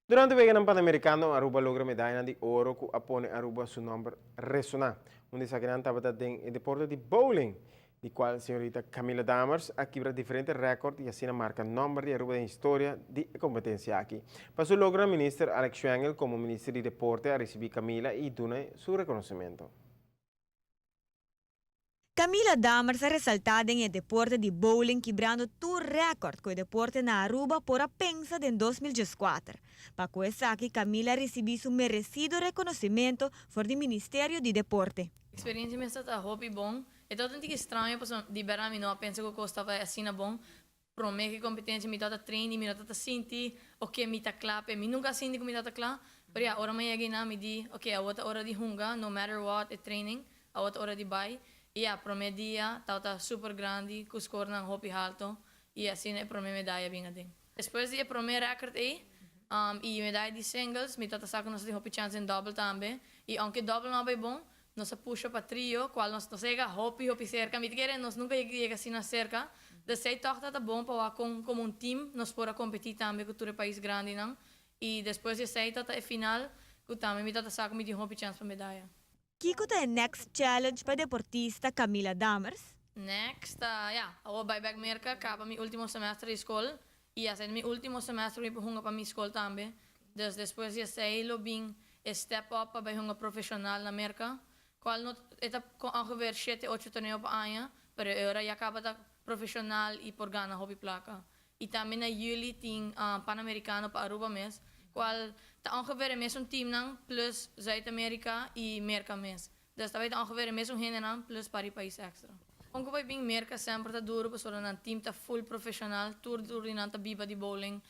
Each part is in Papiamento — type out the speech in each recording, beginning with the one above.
Durante e Weganan Panamericano, Aruba a logra medaya di oro cu a pone Aruba su nomber resona. Un di esakinan tabata den e deporte di bowling, di cual señorita Camila Dammers a kibra diferente record y asina marca nomber di Aruba den historia di competencia aki. Pa su logro, Minister Alex Schwengle, como Minister di Deporte, a ricibi Camila y duna su reconocimento. Camila Dammers a resalta den e deporte di bowling, kibrando tur record cu e deporte na Aruba por a pensa den 2014. Pa esaki, Camila a ricibi su merecido reconocimento for di Ministerio di Deporte. Experiencia mes ta hopi bon. E ta un tiki straño, pasobra di berdad mi no a pensa cu cos ta asina bon. Prome cu competencia mi ta train, mi ta sinti, ok, mi ta cla, mi nunca sinti cu mi ta cla. Pero ja, ora mi yega na mi di, ok, awor ta ora di hunga, no matter what, e training, awor ta ora di bay. Y ja, prome dia, ta super grandi, cu score nan hopi halto, y asina e prome medaya a bin aden. Despues di e prome record ey, y medaya di singles, mi ta sa cu nos tin hopi chance den double tambe. Y aunke double no bay bon, nos a pusha pa trio, cual nos yega hopi hopi cerca. Mi kier, nos nunca yega asina cerca. Dus esey toch ta bon pa como un team, nos por a competi tambe cu tur pais grandi nan. Y despues di esey ta e final, cu tambe mi ta sa cu mi tin hopi chance pa medaya. Kico ta e next challenge pa deportista Camila Dammers? Next, ja, mi bay back Merca, caba mi ultimo semester di scol. Y asina, mi ultimo semester mi hunga pa mi scol tambe. Dus despues di esey lo bin step up pa hunga profesional na Merca. Cual no ta ongeveer 7, 8 torneo pa aña, pero awor ya caba ta profesional y por gana hopi placa. Y tambe na juli tin Panamericano pa Aruba mes, cual ta ongeveer e mesun team nan plus Zuid-Amerika y Merca mes. Dus tambe ta ongeveer e mesun hende nan plus pa pais extra. Aunke bay bin Merca semper ta duro, pasobra nan team ta full profesional, tur tur nan ta biba di bowling.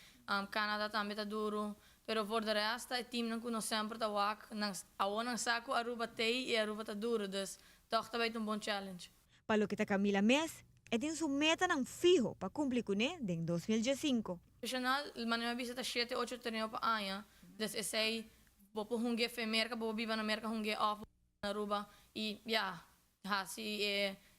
Canada tambe ta duro, pero voor de rest, e team nan cu nos semper ta wak, nan awor nan sa cu Aruba tey y Aruba ta duro, dus toch ta un bon challenge. Pa loke ta Camila mes, e tin su meta nan fiho pa cumpli cune den 2015. Profesional, manera mi a bisa, ta 7, 8 torneo pa aña. Dus esey bo por hunga fe Merca, bo biba na Merca hunga of na Aruba y ja, hasi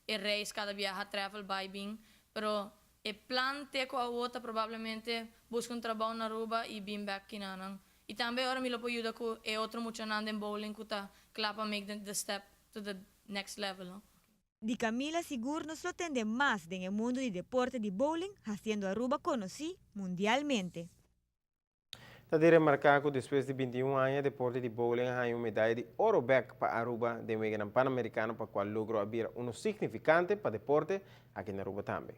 e reis cada biaha, travel bay bin, pero e plan te cu awor probablemente busca un trabou na Aruba y bin back akinan. Y tambe ora mi lo por yuda cu e otro muchanan den bowling cu ta cla pa make the step to the next level, no? Di Camila sigur nos lo tende mas den mundo di deporte di bowling, haciendo Aruba conoci mundialmente. Ta di remarca cu despues di 21 aña, deporte di bowling a un medaya di oro back pa Aruba den Weganan Panamericano, pa cual logro a bira un significante pa deporte aki na Aruba tambe.